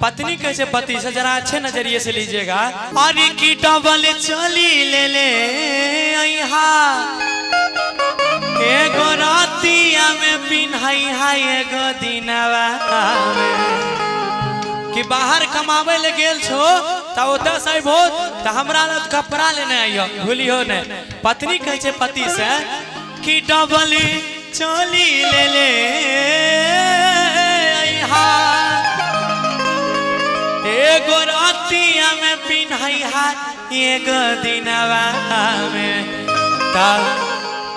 पत्नी कैसे पति से जरा अच्छे नजरिए से लीजिएगा। अरे की डबल चली ले ले अइहा, एगो रातिया में पिन्हई हा एगो दिनवा में। कि बाहर कमावे ले गेल छो त ओतऽ से अइबो त हमरा लग कपड़ा लेने अइहो, भूलिहो ने। पत्नी कहै छै पति से कि डबल चोली ले ले अइहा, एगो रातिया में पिन्हई हा एगो दिनवा में।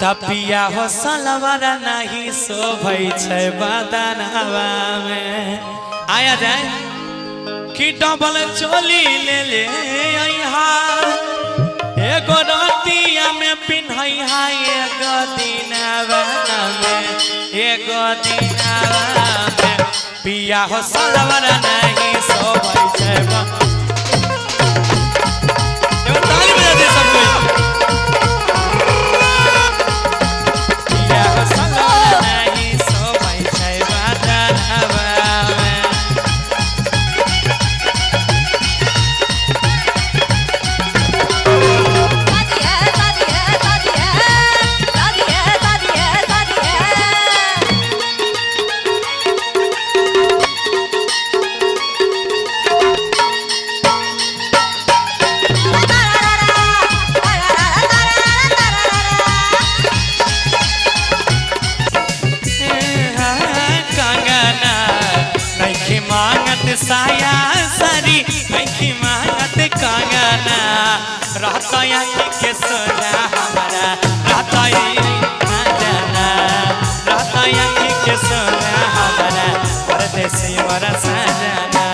तपिया हो सलवार नहीं शोभै छै बदनवा में। आया जाए कि डबल चोली ले ले अइहा, एगो रातिया में पिन्हई हा एगो दिनवा में, एगो दिनवा में। पिया हो सलवार नहीं शोभै छै एगो ताली बजा दे सब कोई। पिया हो सलवार नहीं शोभै छै बदनवा में। शादी है, शादी है, शादी है, शादी है, शादी है, शादी है। कंगना नइखी मांगत साया सारी, नइखी मांगत कंगना। रहता आँखी के सोझा हमारा, रहता जाना, रहता आँखी के सोझा हमारा, परदेसी मोरा सजना।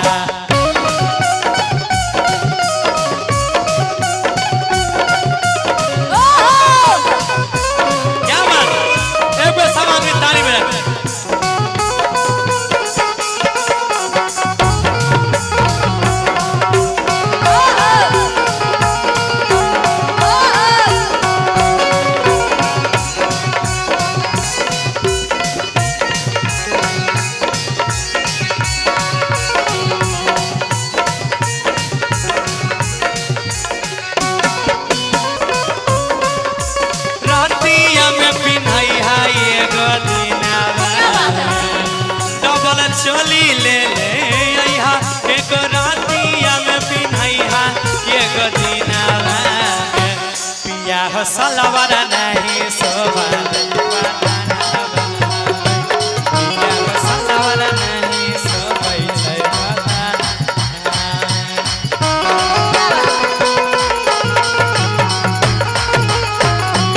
क्या बात, एक बार सब आदमी ताली बजा। रातिया में पिन्हई हा एगो दिनवा, डबल चोली ले ले अइहा, एगो रातिया में पिन्हई हा एगो दिनवा। पिया हो सलवार